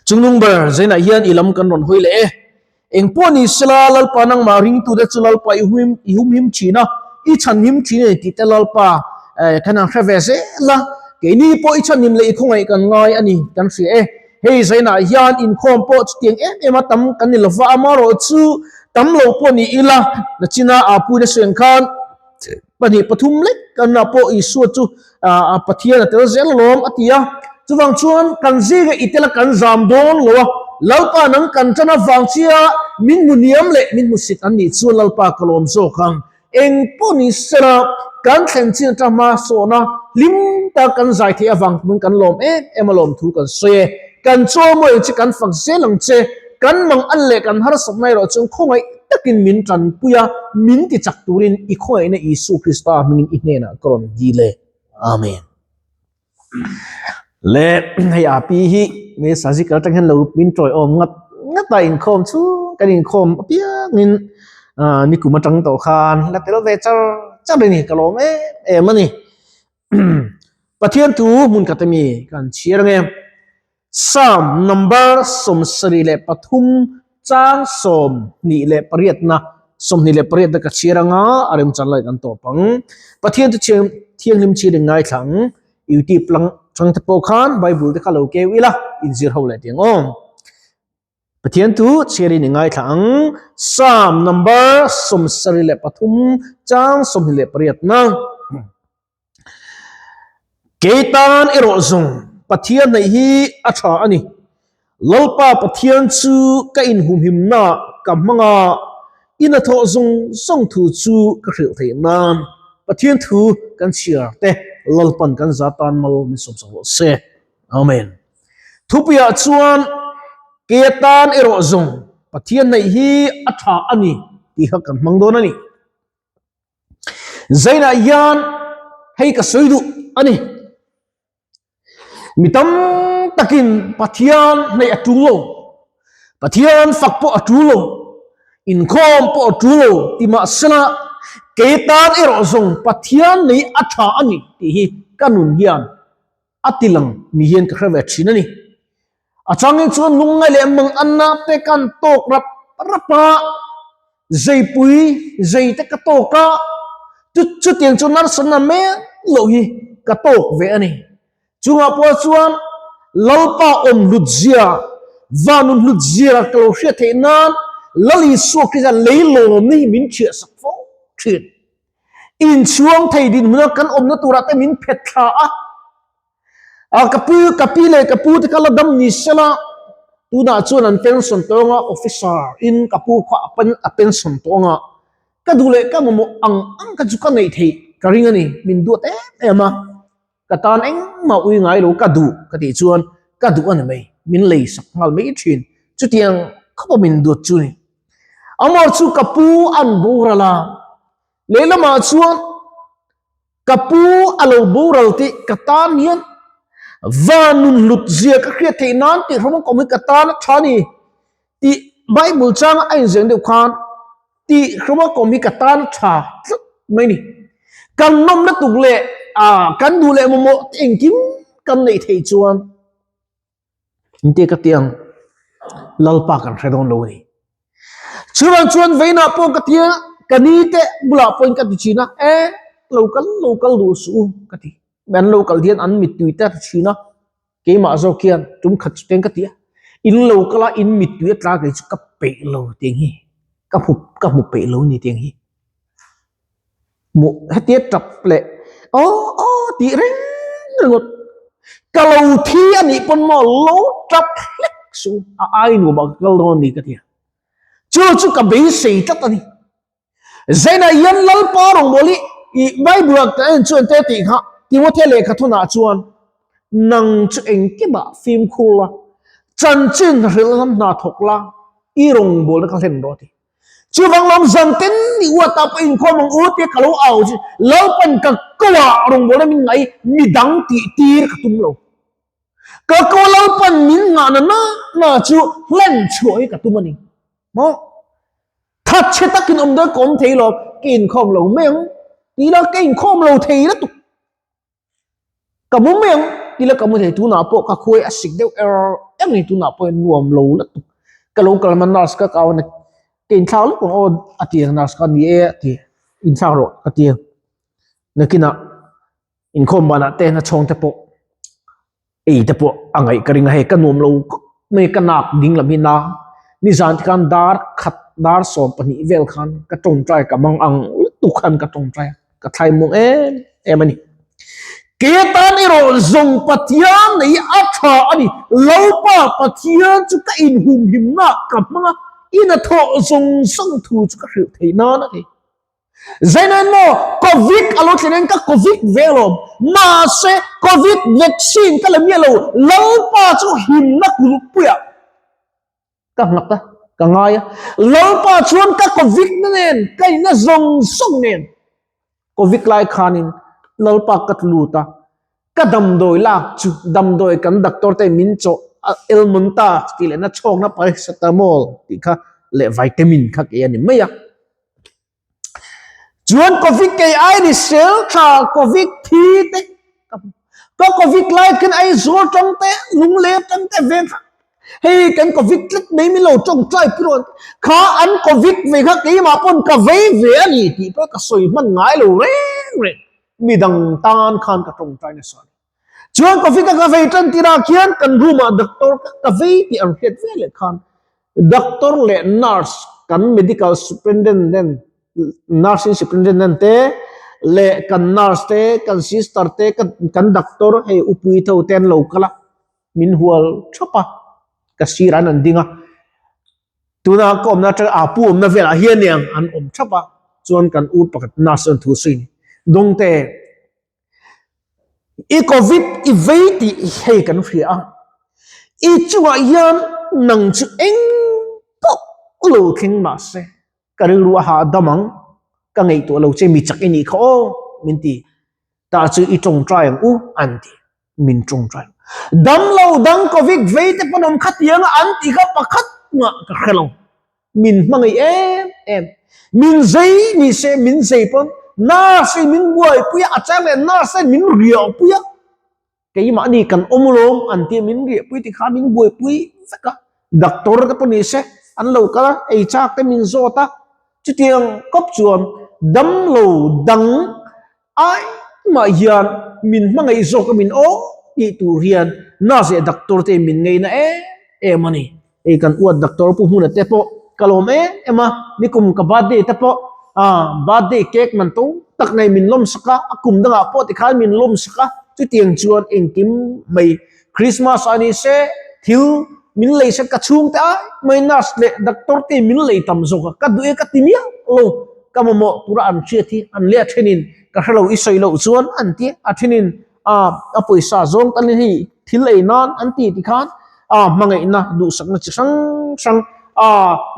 Chungnung ber Zainah hian i lam kan rawn hawi leh e. Eng pawh ni sela Lalpa nangmah ringtute chu Lalpa i huim i humhim thin a, i chhanhim thin a ni tih te Lalpa kan han hre ve zel a. Keini pawh i chhanhim leh i khawngaih kan ngai a ni kan hria e. Hei Zainah hian inkhawm pawh chutiang em em a tam kan ni lova, amaherawhchu tam lo pawh ni ila nachina aa puina sawi ang khan, pahnih pathum lek kan ah pawh Isua chu ah Pathian a tel zel alawm a ti a. Chuvang chuan kan zinga i tela kan zam dawn lo a, Lalpa nang kan tan avang chia min hmu hniam leh min hmu sit an nih chuan Lalpa ka lawm zawk ang. Eng pawh ni sela kan thlen chin atang hma sawna hlim tak kan zai theih avang chuan kan lawm em em alawm thu kan sawi e. Kan chaw mawi che kan fak zel ang che, kan mang an leh kan harsatna erawh chuan khawngaih takin min tanpui a, min ti chak turin i khawngaihna Isu Krista hmingin i hnenah ka rawn dil e. Amen. Le hei api hi me surgical atang hian lo min tawiawm ngat ngat a inkhawm chu kan inkhawm apiangin nikum atang tawh khan la tel ve char char a ni ka lawm em em a ni. Pathian thu hmun khat ami kan chhiar ange. Psalm number 73 chang 28 na 28 na ka chhiar anga a remchan lai kan tawp ang. Pathian chu thianghlim chhiar in ngaithla ang. YouTube lang chang te pawh khan Bible te kha lo keu ila inzir ho leh tiang aw. Pathian thu chhiar in i ngaithla ang. Psalm number 73 chang 28 na. Kei tan erawh zawng Pathian hnaih hi a tha a ni. Lalpa Pathian chu ka inhumhimna ka hmang a, i hnathawh zawng zawng thu chu ka hrilh theih nan Pathian thu kan chhiar te Lalpan kan za tan mal min sawmsak rawh se. Amen. Thupuiah chuan kei atan erawh zawng Pathian hnaih hi a tha a ni tih kha kan hmang dawn a ni. Zainah hian hei ka sawi duh a ni. Mi tam takin Pathian hnaih a tul lo, Pathian fak pawh a tul lo, inkhawm pawh a tul lo ti mahsela kei tan erawh zawng Pathian nei a tha a ni tih hi ka nun hian a ti lang ni hian ka hre ve thin a ni. A changin chuan lungngai leh mang anna te kan tawk rap rap a, zeipui zei te ka tawk a, chu chutiang chu narsana mek loh hi ka tawk ve a ni. Chungah pawh chuan Lalpa awm hlut zia, vanun hlut zia ka lo hriat theih nan Lal Isua Krista lei lawmna hi min thiahsak fo thin. Inchhuang thei dinhmuna kan awmna turah te min phet thla a, a ka pu ka pi leh ka pu te kha la dam ni sela tunah chuan an pension tawh anga officer in ka pu kha a pen a pension tawh anga ka duh leh ka mamawh ang ang kha chu ka neih theih ka ring a ni min duat em em a ka tan engmah ui ngai lo ka duh ka tih chuan ka duh a ni mai min lei sak nghal mai thin chutiang khawpa min duat chu ni amor chu ka pu an boral a lehlamah chuan Ka pu a lo boral tih ka tan hian van nun hlut zia ka hriat theih nan tih hrawng kawm hi ka tan a tha ni tih Bible changa a inzeng deuh khan tih hrawng kawm hi ka tan a tha tlat mai ni. Kan nawmna tuk leh kan duh leh mamawh te engkim kan neih theih chuan Engtia ka ti ang? Lalpa kan hre dawn lo a ni. Chuvang chuan veinah pawh ka ti a, ka ni te bulah pawhin ka ti thin a, e lo kal lo kal duh suh u ka ti. An lo kal hian an mittui te a ti thin a, keimah zawk hian tum khat chu teng ka ti a, in lo kal a in mittui a tla kei chu ka peih lo tiang hi, ka hmu ka hmu peih lo ni tiang hi. Hmuh hetia tap leh aw aw tih reng ringawt ka lo thi a nih pawn maw lo tap hlek suh a ai nuam ah ka kal dawn a ni ka ti a chu chu ka beisei tlat a ni Zainah hian Lalpa rawngbawlh hi i Bible ah ka en chuan te tih kha Timothea lehkha thunah chuan nang chu engkimah fimkhur la chanchin hrilh lam hna thawk la i rawngbawlna kha hlen rawh a ti. Chuvang lawm zan ten ni uat ah pawh inkhawm ang u tia ka lo au chu Lalpan ka ko ah rawngbawlna min ngai midang tih tir ka tum lo. Ka ko Lalpan min nghah na na na chu hlen chhuah hi ka tum a ni. Maw? Thatchhe takin awm dawn ka awm thei lo, ka inkhawm lo mai ang tih la ka inkhawm lo thei lutuk. Ka mu mai ang. Tila ka mu thei tunah pawh ka khuai a sik deuh er er ni tunah pawh hian nuam lo lutuk. Ka lo kal hma nurse ka kau a ka inthlak lawk ang aw a ti a nurse kha ni e a ti inthlak rawh ka ti a. Nakinah inkhawm banah te na chhawng te pawh ei te pawh a ngaih ka ring a hei ka nuam lo khawp mai ka nak ding lam hi na nizan te khan dar khat dar 12 vel khan ka tawngtai ka mang ang lutuk khan ka tawngtai a ka thlai muang em em a ni ke tan erawh zawng Pathian nei a tha a ni Lalpa Pathian chu ka inhumhimna ka hmang a ina thawh zawng zawng thu chu ka hrilh theih nan a ni. Zainain maw Covid a lo thlen in ka Covid ve alawm. Mahse Covid vaccine ka la miah lo, Lalpa chu himna kulhpuiah ka nghat a, ka ngai a. Lalpa chuan ka Covid na nen, ka inna zawng zawng nen Covid lai khanin Lalpa ka tlu lut a, ka damdawi lak chu damdawi kan doctor te min chawh a Elmonta tih leh na chhawkna paracetamol tih kha leh vitamin kha kei a ni mai a. Chuan Covid kei ai ni sel tha Covid thi te ka Covid lai khan Aizawl tang te Lunglei tang te veng kha hei kan Covid tlat mai min lo tawngtai pi rawn kha an Covid ve kha keimah pawn ka vei ve a ni tih pawh ka sawi hman ngai lo reng reng midang tan khan ka tawngtai nasa a ni. Chuan Covid a ka vei tan tirah khian kan room ah doctor ka vei tih an hriat ve leh khan Doctor leh nurse kan medical superintendent nursing superintendent te leh kan nurse te kan sister te kan doctor hei upui tho te an lo kal a min hual thap a ka sirah an ding a tuna ka awmna atanga a pu awmna velah hian eng an awm thap a chuan kan u pakhat nurse chuan thu a sawi a ni Dawngte. I Covid i vei tih hei kan hria a, i chungah hian nang chu eng pawh lo thleng mah se ka rilru a hahdam ang, ka ngaihtuah lo che mi chak i nih kha aw min ti, tah chu i tawngtai ang u an ti, min tawngtai. Damlo dang Covid vei te pawn awm khatiang a an tih kha pakhat mah ka hre lo. Min hmangaih em em. Min zei ni se min zei pawn nurse in min buaipui a, a chang leh nurse in min riahpui a, keimahni kan awm lawm an tia min riahpui ti kha min buaipui vek a, doctor te pawh ni se an lo kal a, ei chak te min zawt a, chutiang kawp chuan damlo dang ai mah hian min hmangaih zawk a min awm tih tur hian nurse leh doctor te min ngeina em em a ni. Hei kan uat doctor Pu Hmuna te pawh ka lawm em em a, nikum ka birthday te pawh ah birthday cake man to tak nei min lawm sak a, a kum dangah pawh tikhan min lawm sak a, chutiang chuan engkim mai Christmas ah ni se thil min lei se ka chhungte ai mai nurse leh doctor te min lei tam zawk a, ka duh e ka ti miah lo, ka mamawh tura an hriat hi an leh a thenin ka hrelo i sawi loh chuan an ti a thenin a a pawisa zawng tan in hei thil ei nan an ti ti khan a hmangaihna duhsakna chi hrang hrang a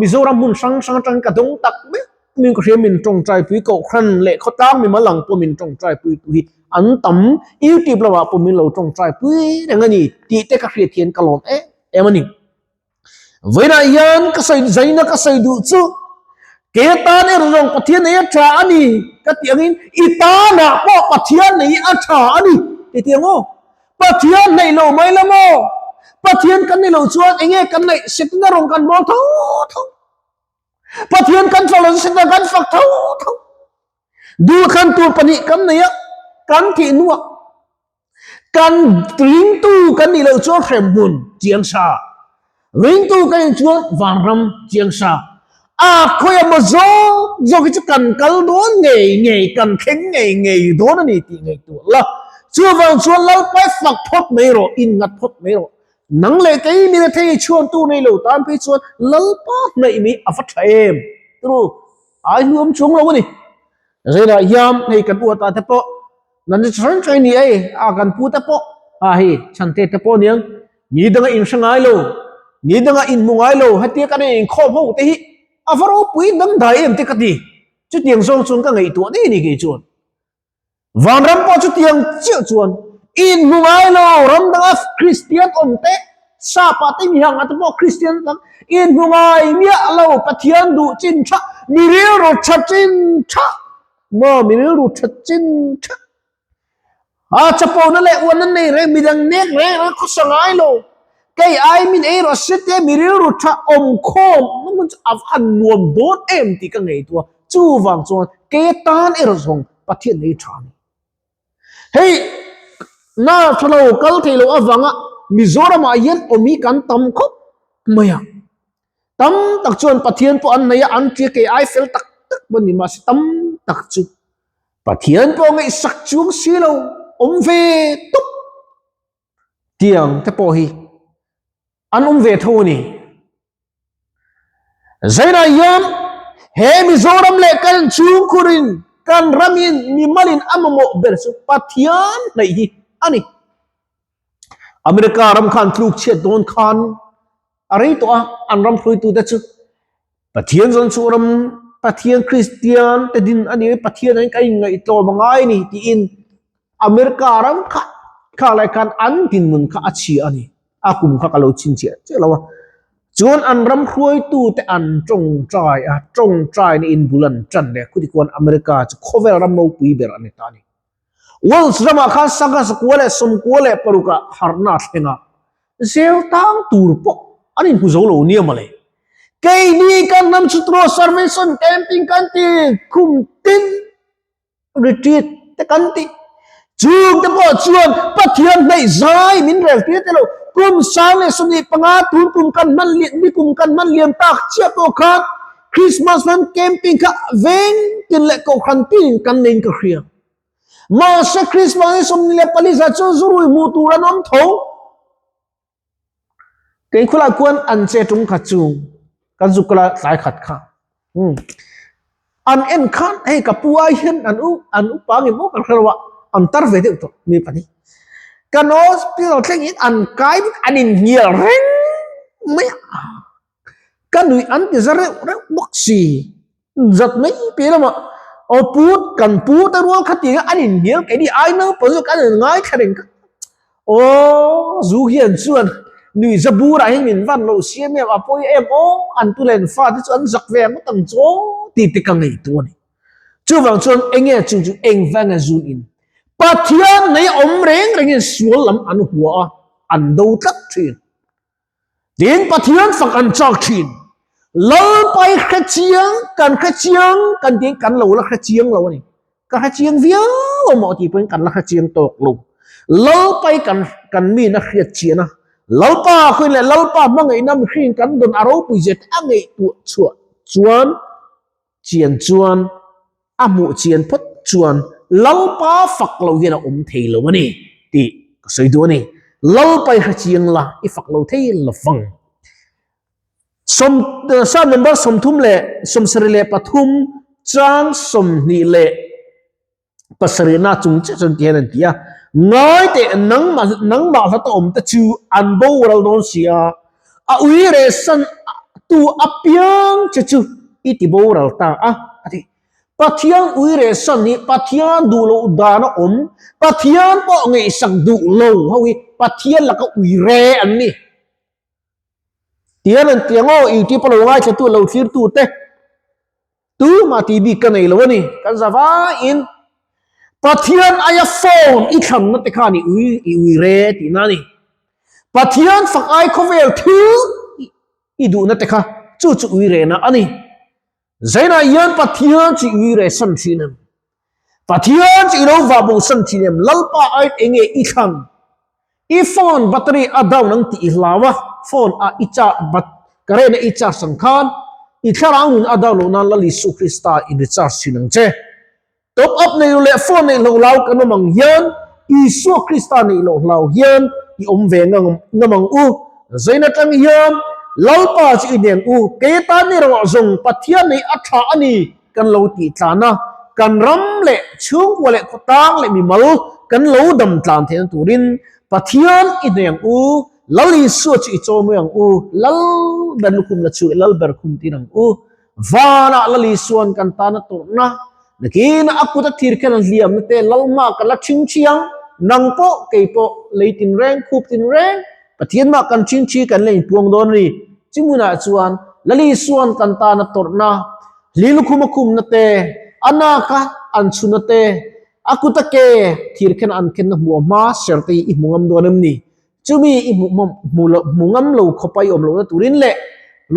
Mizoram hmun hrang hrang atangin ka dawng tak mek min ka hria min tawngtai pui kohhran leh khawtlang mimal ang pawh min tawngtai pui tu hi an tam YouTube lamah pawh min lo tawngtai pui reng a ni tih te ka hriat hian ka lawm em em a ni. Vawiinah hian ka sawi zaina ka sawi duh chu ke tan erawh zawng Pathian nei a tha a ni ka tih angin i tanah pawh Pathian nei a tha a ni ti tih ang aw. Pathian neih lo mai la maw? Pathian kan ni loh chuan eng nge kan neih Setana rawn kan bawl tho tho. Pathian kan tlawh lo chu Setana kan fak tho tho. Duhthlan tur pahnih kan nei a, kan thih hnuah Kan ringtu kan nih loh chuan hremhmun chiang sa, ringtu kan nih chuan vanram chiang sa. A khawi emaw zawk zawk hi chu kan kal dawn ngei ngei, kan thleng ngei ngei dawn a ni tih ngaihtuah la. Chuvang chuan Lalpai fak phawt mai rawh, inngat phawt mai rawh. Nang leh kei mi rethei chhuantu nei lo tan phei chuan Lalpa hnaih mai a va tha em? Turu, ai hluam chuang lo a ni. Zeinah hian hei kan uata te pawh Nan ni hrang hrang ni ei a kan pu te pawh a hei chhante te pawh niang ni danga in hre ngai lo ni danga in hmu ngai lo hetia kan in inkhawm ho te hi a va ropui dang dai em te ka ti chutiang zawng chuan ka ngaihtuah daih a ni kei chuan vanram pawh chutiang chiah chuan in hmu ngai lo ram danga Kristian awm te sapa te mi hang te pawh Kristian dang in hmu ngai miah lo Pathian duh chin tha mi rilru tha chin tha Maw mi rilru tha chin tha. A chapona leh uan an nei reng, midang nek reng reng khawsa ngai lo. Kei ai min ei rawh se te mi rilru tha awm khawm na hmun chu a va han nuam dawn em tih ka ngaihtuah a, chuvang chuan kei atan erawh zawng Pathian nei tha a ni. Hei na tha lo kal thei lo avanga Mizoramah hian awm hi kan tam khawp mai a, tam tak chuan Pathian pawh an nei a, an tia kei ai fel tak tak pawh ni mahse tam tak chu Pathian pawh ngaihsak chuang si lo awm ve tawp tiang te pawh hi an awm ve tho a ni. Zainah hian he Mizoram leh kan chhungkhurin kan ramin mimalin a mamawh ber chu Pathian hnaih hi a ni. America ram khan tluk chhiat dawn khan a rei tawh a, an ram hruaitute chu Pathian zawn chu ram Pathian Kristian te din a ni a, Pathian an kan inngaihtlawm a ngai a ni tiin America ram kha kha lai khan an dinhmun kha a chhia a ni. A kum kha ka lo chhinchhiah chiah lo a. Chuan an ram hruaitu te an tawngtai a, tawngtaina in bul an tan leh khuti khuan America chu khawvel ram ropui ber a ni ta a ni. Wales ramah khan sangha 96 ah harhna a thleng a, zel tang tur pawh an inhmu zo lo nia mawle. Keini kan ram chu turaw Salvation Camping kan ti, khum tin retreat te kan ti. Chung te pawh chuan Pathian hnaih zai min rel tir te lo. Kum 1025 tun kum kan hman lian, nikum kan hman lian tak chiah pawh khan Christmas hman camping kha veng tin leh kohhran tin kan neiin ka hria. Mahse Christmas hi 24 zat chuan zurui hmuh tur an awm tho. Kei khulai khuan an che tum khat chu kan zuk kala tlai khat kha. Hmm. An en khan hei ka pu ai hian an u an upa nge maw kan hre lo a an tar ve deuh tawh mi pahnih. Kan hospital thleng in an kai vek an inhnial reng mai a. Ka nuih an ti za reuh reuh bawk si. Zat mai piah lamah aw pu kan pu te rual kha ti an inhnial keini ai naupang zawk an inngaithla reng kha. Aw zu hian chuan nuih za burah hian min van lo siam em a pawi em aw an tu len fate chu an zak ve ngawt ang chu aw tih te ka ngaihtuah a ni. Chuvang chuan enge chu chu engvanga zun in Pathian nei awm reng rengin sual lam an hua a an do tlat thin. Tin Pathian fak an chak thin. Lalpa i hre chiang, kan hre chiang kan tiin kan lo la hre chiang lo a ni. Ka hre chiang viau a maw tih pawhin kan la hre chiang tawk lo. Lalpa i kan kan min a hriat chian a, Lalpa khawiin leh Lalpa hmangaihna mihring kan dawn a ropui zet a ngaihtuah chhuah chuan chian chuan a hmuh chian phawt chuan Lalpa fak lo hian a awm thei lo a ni tih ka sawi duh a ni. Lalpa i hre chiang la, i fak lo thei lo vang. Sawm, Psalm number 33 chang 27 na chung chiah chuan ti hian an ti a, Ngai teh nangmah nangmah hlata awm te chu an boral dawn si a, a ui reh san tu apiang che chu i ti boral ta a, a ti. Pathian ui reh san hi Pathian duh loh dan a awm, Pathian pawh ngaihsak duh lo ho hi Pathian laka ui re an ni. Tian an ti ang aw, YouTube a lo ngaithla tu lo thlir tu te tumah tih bik ka nei lo a ni. Kan za vaiin Pathian aia phone i thlanna te khan i ui i ui re tihna a ni. Pathian fak ai khawvel thil i duhna te kha chu chu ui rehna a ni. Zainah hian Pathian chu i ui reh san thin em? Pathian chu i lo vah bo san thin em? Lalpa aiin enge i thlan? I phone battery a down ang tih i hlau a, phone a i charge bat current a i charge ang khan i thlarau nun a down loh nan Lal Isu Krista in recharge thin ang che. Top up nei lo leh phone neih loh hlau kan awm ang hian Isua Krista neih loh hlau hian i awm ve ngam ngam ang u. Zain atang hian Lalpa chu i hneng u, kei tan ni rawh zawng Pathian nei a tha a ni. Kan lo tih tlan a, kan ram leh chhungkua leh khawtlang leh mimal kan lo dam tlan theihna turin Pathian i hneh ang u, Lal Isua chu i chaw mai ang u, Lal ber lukhum la chu i Lal ber khum tir ang u. Vanah Lal Isua'n kan tana tawrhna, nakin a kut a thir khen a hliamna te Lalhma kan la ṭhing ṭhi ang, nang pawh kei pawh lei tinreng, khup tinreng, Pathian mah kan ṭhing ṭhi kan la inpuang dawn a ni. Chihmunah chuan Lal Isua'n kan tana tawrhna, Hlilukhum a khumna te, a nak a an chhuna te, A kuta ke thir khen an khenna hmuh hma ser te hi i hmu ngam dawn em ni? Chumi i hmuh hmu lo hmu ngam lo khawpa i awm lohna turin leh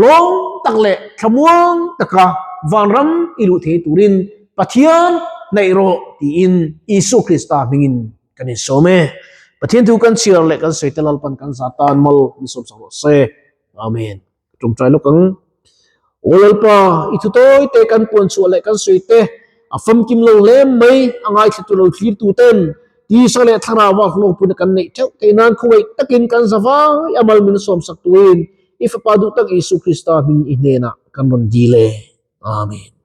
lawm tak leh thlamuang taka vanram i luh thei turin Pathian hnaih rawh tiin Isua Krista hmingin kan insawm e. Pathian thu kan chhiar leh kan sawi te Lalpan kan za tan mal min sawmsak rawh se. Amen. Tawngtai lawk ang. Aw Lalpa, i thu tawi te kan puan chhuah leh kan sawi te a famkim lo hle mai, a ngaithla tu lo thlir tu ten tisa leh thlarau a hlawkpui na kan neih theuh theih nan khawngaih takin kan za vai a mal min sawmsak tuin i Fapa duh tak Isu Krista hming i hnenah kan rawn dil e. Amen.